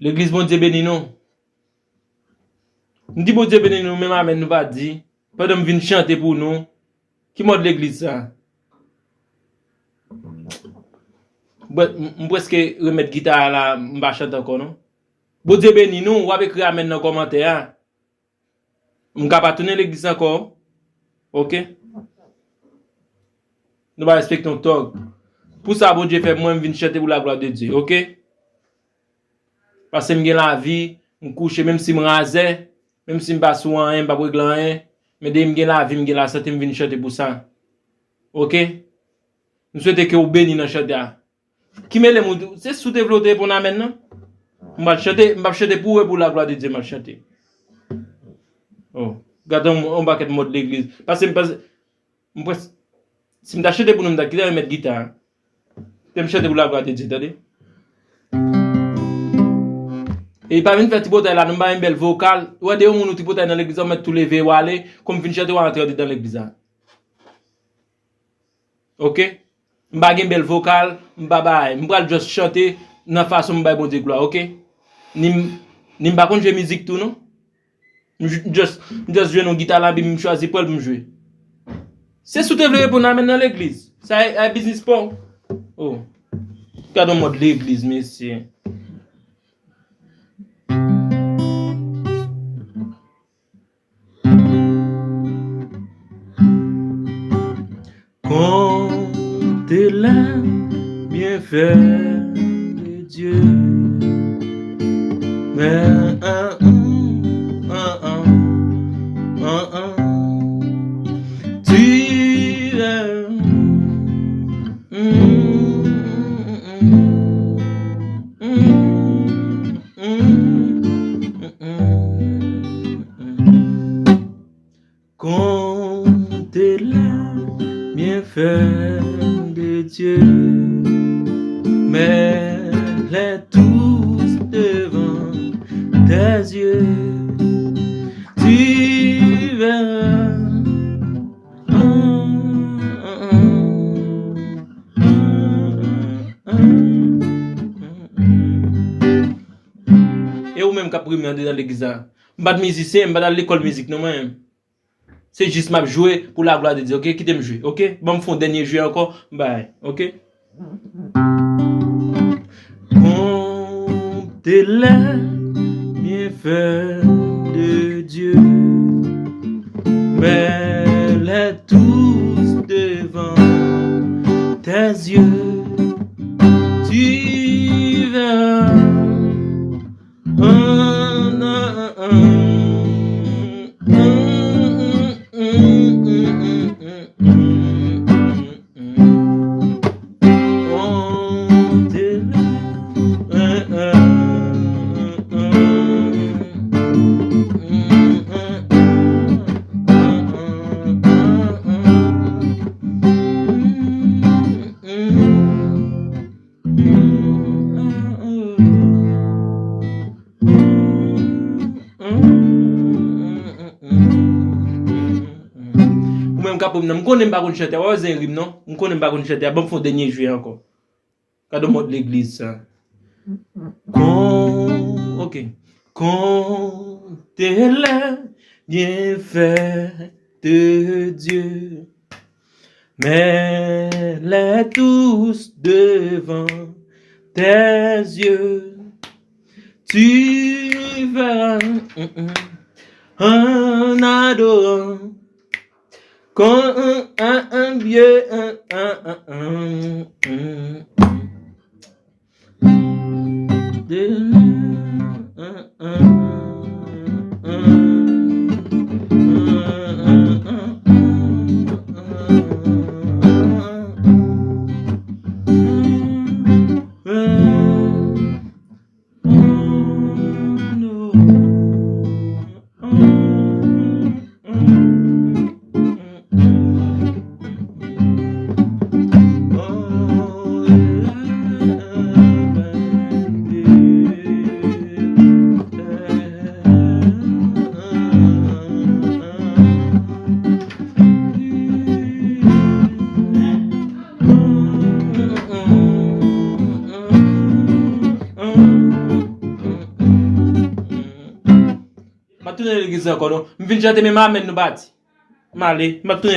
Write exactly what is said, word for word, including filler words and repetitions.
Legliz, Bondye beni nou. M di Bondye beni nou, menm amèn nou pa di. Pandan m vin chante pou nou, ki mòd legliz sa? M, m prèske remèt gita a la, m pa chante ankò non. Bondye beni nou, w ap ekri amèn nan kòmantè a. M ka pa tounen legliz ankò. Oke? Nou pa respekte yon tòg. Pou sa Bondye fè mwen, m vin chante pou la gloire de Dieu, oke? Paske m gen lavi, m kouche, menm si m razè, menm si m pa sou anyen, m pa regle anyen, men depi m gen lavi, m gen lasante, m vin chante pou sa. Oke? M swete ke w beni nan chante a. Ki mele m, ou, se si w te vle w te reponn amèn nan. M pral chante, m p ap chante pou ou, e pou la gloire de Dieu m ap chante. Oh, gade yon, yon pakèt mòd legliz. Paske m, paske m prèske, si m ta chante pou nou, m ta kite remèt gita a. Te m chante pou la gloire de Dieu, tande. E pa vin fè tripotay la, nou m pa gen bèl vokal. Ou wè de yon moun ou tripotay nan legliz la, ou mèt tou leve w ale, kòm fin chante w antre andedan legliz la. Oke? M pa gen bèl vokal, m pa bay. M pral just chante nan fason m bay Bondye glwa, oke? Ni m, ni m pa konn jwe mizik tou, non. M ju-, just, m just jwe yon gita la, epi m chwazi pran l pou m jwe. Se si w te vle reponn amèn nan legliz. Sa e, e biznis pa w. Oh. Gade yon mòd legliz, mesye. Comptez les bienfaits de Dieu. Mais, ah, ah, tu es, comptez les bienfaits de Dieu, mets-les tous devant tes yeux. Tu verras. E ou menm k ap premye andedan legliz la? M pa t mizisyen, m pa t al lekòl mizik non mwen. Se jis m ap jwe pou la gloire de Dieu, oke? Kite m jwe, oke? Ban m fè yon dènye jwe ankò, m bay, oke? Comptez les bienfaits de Dieu, mets-les tous devant tes yeux. Tu verras. Ou menm k ap wè m nan, m konnen m pa konn chante a, w ap zen rim non, m konnen m pa konn chante a, ban m fè yon dènye jwe ankò. Gade yon mòd legliz sa. Con, ok. Comptez les bienfaits de Dieu. Mets-les tous devant tes yeux. Tu verras, mm, mm, en adorant. Quand un, un, un vieux, un, un, un, un, un, un. Tounen legliz ankò non. M vin chante menm amèn nou pa di. M ale, m ap tounen.